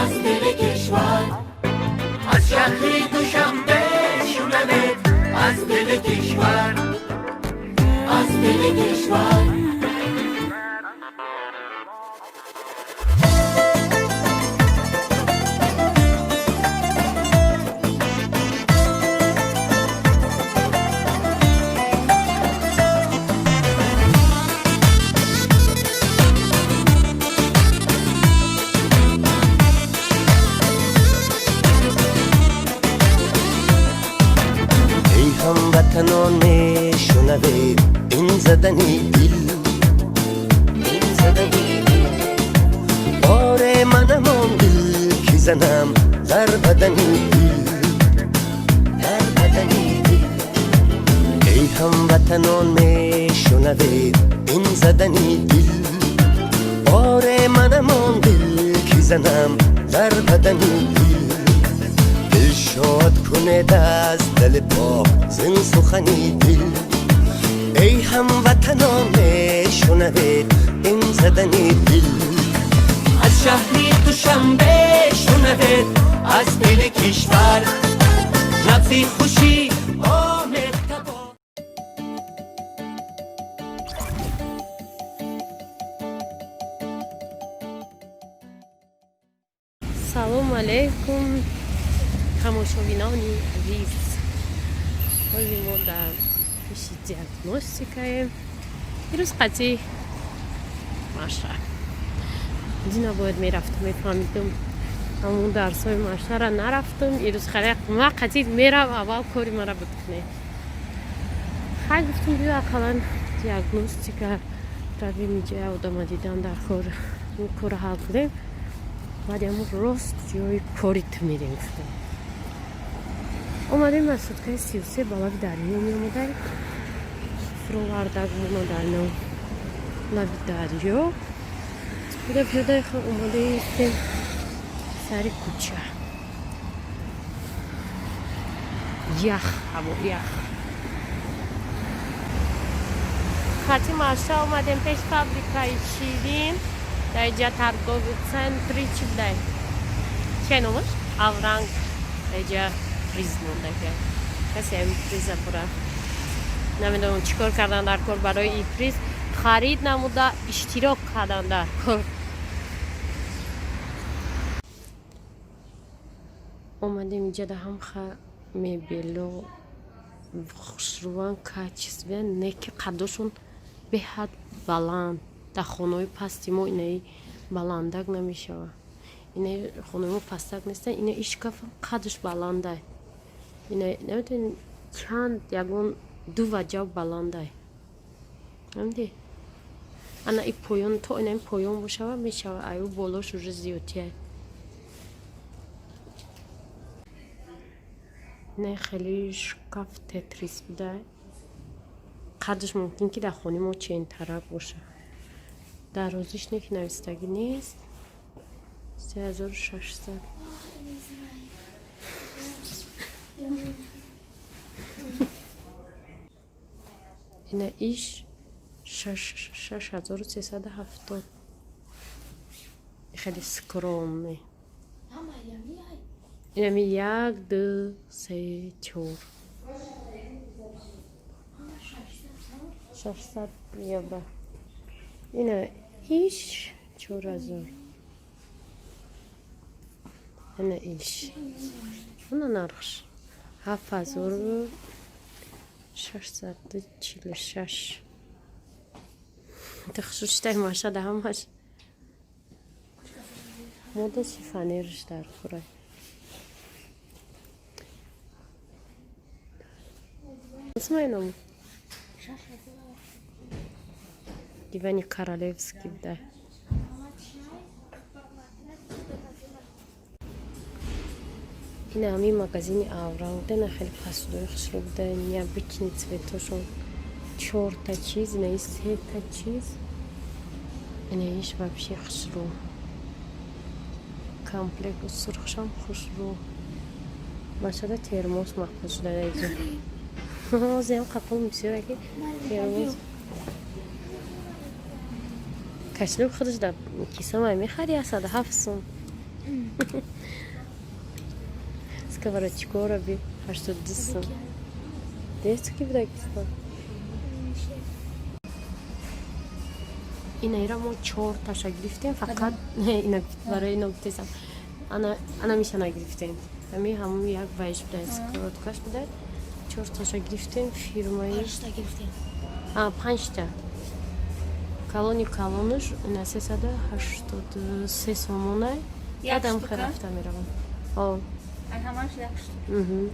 Аз дили кишвар, аз шаҳри Душанбе шунавед, аз дили кишвар, аз дили кишвар. Эй ҳамватанон, мешунавед ин задани дил, ин задани дил. Оре, манам он дил, ки занам дар бадани дил, дар бадани дил. Эй ҳамватанон, мешунавед ин задани дил. Оре, манам он дил, ки занам дар бадани дил. Дил шод кунед аз дили пок зин сухани дил. Эй ҳамватанон, мешунавед ин задани дил. Аз шаҳри Душанбе шунавед, аз дили кишвар, набзи хушӣ омехта бо Салому алейкум, тамошобинони азиз. Ҳози мо дар пеши диагностикаем. Ирӯз қатъи Маша дина бояд мерафтам, мефаҳмидам, ҳамун дарсҳои Машара нарафтам. Ирӯз ма қатъи мерав, аввал кори мара бикунем. Хай, гуфтам, биё, ақаллан диагностика равем, иҷа одама дидан дар кор, ин корро ҳал кунем, баъд ҳамун рост ҷои кори ту мерем, гуфтам. Омадем аз соткаи 33 ба лаби дарё меомадаем. Фуровардагмона дар лаби дарё буда, пиёда омадаистем сари кӯча. Ях, ҳаво ях. Хати Маша омадем пеш фабрикаи ширин. Дар иҷа торговый центри чӣ будай, чия номаш, Авранг. Дар иҷа приз мондака. Касе ҳамин приза бура, намедонам чӣ кор кардан дар кор. Барои и приз харид намуда, иштирок кардан дар кор. Омадем иҷа, да ҳамха мебело хушруван, качестве, не ки қаддошон беҳад баланд. Дар хонаҳои пасти мо инаи баландак намешавад. Инаи хонаи мо пастак нестан. Ина и шкафам қадаш баландай, ина наметавонӣ чанд, ягон ду ваҷаб баландай. Ҳамди ана и поён то инаи поён бошава, мешава, аю болош уже зиёдтия. Инаи хеле шкаф тетрис буда, қадаш мумкин ки дар хонаи мо чентарак боша. Дарозиш не ки навистагӣ нест. 3600. Не знаю. Ина иш 6370. Хеле скромный. Ама ями ай. Инами як, ду, се, чор. Ама 600. 600 евро. Ина иш 4000. Ина иш. Ана нархш 7646. Тахшуштай маша да ҳамаш. Мода шифоньерш дар хӯрай. Исмай ном? 6000. Дивани королевский буда. Ама чай? Ина ҳамин магазини Авранг дена хеле посудои хушрӯ буда, необычный цветошон. Чорта чиз, ина и сета чиз. Ина иш вообще хушрӯ. Комплект сурхшам хушрӯ. Машада термос мақбул шуда иҷо. Ҳозирам қапул бисёре ки термос. Кошелёк худаш дар кисамай мехари 107 сум. Сковородчикора би 82 сом. Детский буда киста. Инаира мо чорташа гирифтем, фақат ина барои ино гуфтесам. Ана миша нагирифтем. Ами ҳамун як вайш буда, сковородкаш буда. Чорташа гирифтем фирмаи. Панҷта гирифтем. А, панҷта. Калони калонаш ина 383 сомона. Як Адам штука? рафта меравам. О. Ҳамаш як штука.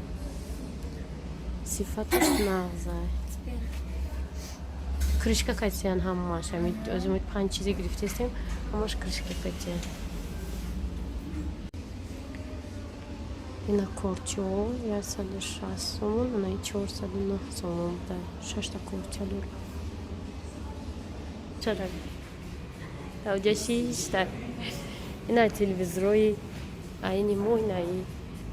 Сифаташ нағзай. Крышка катиян ҳамаш. Ами озими панҷ чизе гирифтестем, ҳамаш крышка катиян. Ина корчо 160 сомон, ана 409 сомон буда. Шашта корча дора. Чара? Тавҷа шишта. Ина телевизорои айни мо инаи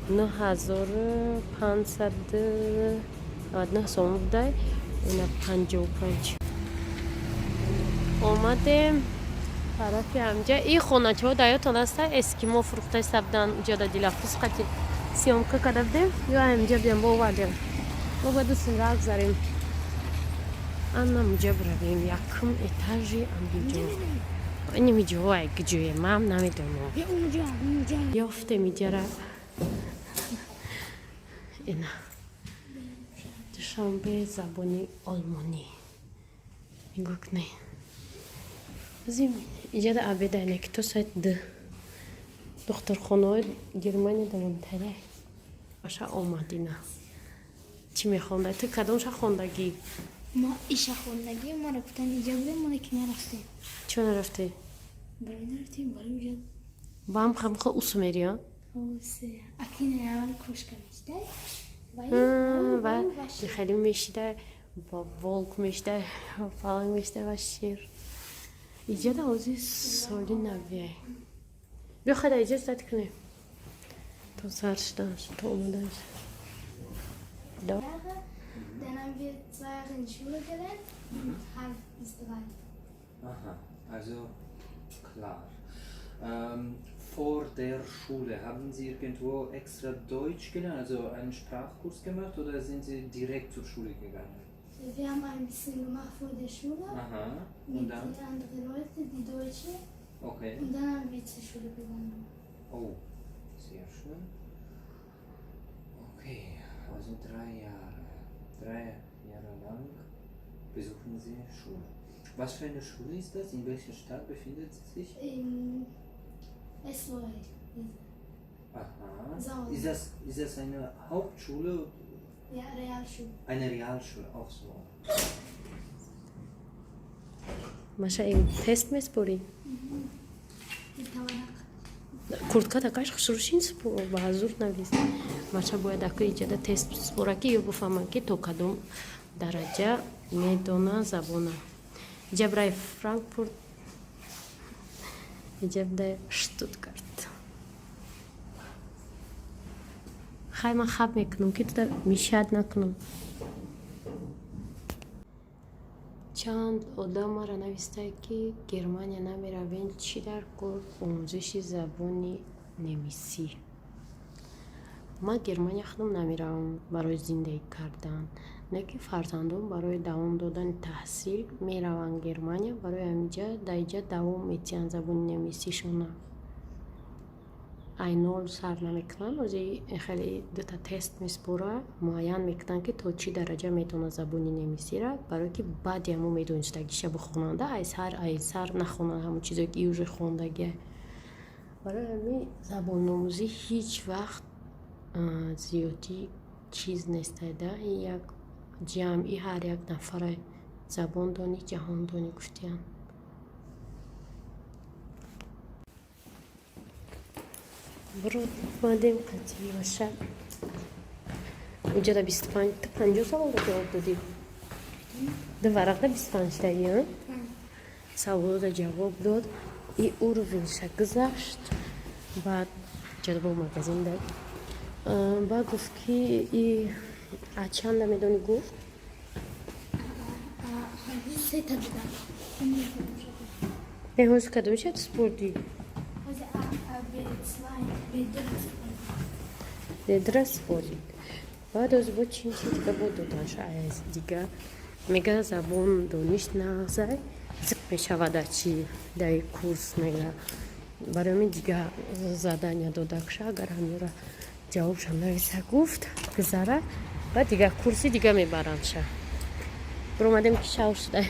9599 сомон буда. Ина 55. Омадем тарафи ҳамҷа. И хоначаҳо дар ёдтон аста, эскимо фурӯхтаиста будан, уҷода Дилафрӯз қати съёмка карда будем. Ё ҳамҷа биям бо овардем. Мо бояд дустим гузарем. Ана муҷа биравем, якум этажи амиҷо. Инамиҷоай куҷое, ман намедонам. Я унҷа, унҷа. Ёфтем иҷара. Ина. Душанбе забони олмонӣ. Нигоҳ кунед. Зим иҷада обеда ки то соати 2. Духтурхонаҳои Германия давомтаре. Аша омад ина. Чӣ мехонда? Ту кадомша хондагӣ? Мо иша хондагӣ, моро гуфтан иҷа будем, мо ки нарафтем. Чо нарафтӣ? Барои нарафтем, барои уҷа. Ба ҳам хамха усу мериё? Осе, акина аввал кошка мешидай. Ва хеле мешидай, бо волк мешидай, паланг мешидай ва шер. Иҷада ози соли навияй. Биё хада иҷа ждать кунем. То сар шуданаш, то омаданаш. Да. Dann haben wir 2 Jahre in die Schule gelernt und halb bis 3. Aha, also klar. Vor der Schule haben Sie irgendwo extra Deutsch gelernt, also einen Sprachkurs gemacht oder sind Sie direkt zur Schule gegangen? Wir haben ein bisschen gemacht vor der Schule Aha, mit und dann? den anderen Leuten, die Deutsche. Okay. Und dann haben wir zur Schule gegangen. Oh, sehr schön. Okay, also 3 Jahre. 3 Jahre lang besuchen Sie Schule. Was für eine Schule ist das? In welcher Stadt befindet sie sich? In Eslohe. Aha. Sauer. Ist das eine Hauptschule? Ja, Realschule. Eine Realschule, auch so. Маша, ин тест меспорӣ? Таварақ. Куртка такаш хушрӯшин ба ҳазур навис. Маша бояд ака иҷада тест спора, ки ё бифаҳманд, ки то кадом дараҷа медона забона. Иҷа брай Франкфурт, иҷа бдай Штутгарт. Хай, ман хаб мекунам, ки туда мешать накунам. Чанд одам маро навистае, ки Германия намеравем, чӣ дар кор омӯзиши забони немисӣ. Ман Германия худам намеравам барои зиндагӣ кардан, не ки фарзандон барои давом додани таҳсил мераванд Германия. Барои ҳаминҷа дар иҷа давом метиҳанд забони немисишона, айнол сар намекунанд. Ози хеле дута тест меспора, муайян мекунанд, ки то чӣ дараҷа метавонад забони немисира, барое ки баъди ҳамон медонистагиша бихонанда, ай сар нахонанд ҳамон чизое ки уже хондагия. Барои ҳамин забономӯзӣ ҳеҷ вақт зиёдӣ чиз нестада. Ин як ҷамъи ҳар як нафара. Забон донӣ, ҷаҳон донӣ гуфтиянд. Омадем қатъи Маша. Уҷада 25, ту 50 саволро ҷавоб додӣ. Ду варақда 25-таи саволро ҷавоб дод. И уровеньша гузашт. Баъд ҷада бо магазин да. Баъд гуфт, ки и а чанда медонӣ, гуфт? Сета додам. Не, ҳозир кадомиша спордӣ? Ҳозир А, Б. B2, B2. Дедрас ворид. Баъд аз бо чин чи дига бо доданша аз дига мега забон дониш нағзай зиқ мешавада чи даи курс мега барои ҳамин дига задания додакша агар ҳамёра ҷавобша нависа гуфт гузара баъд дига курси дига мебарандша. Биромадем ки шав шуда.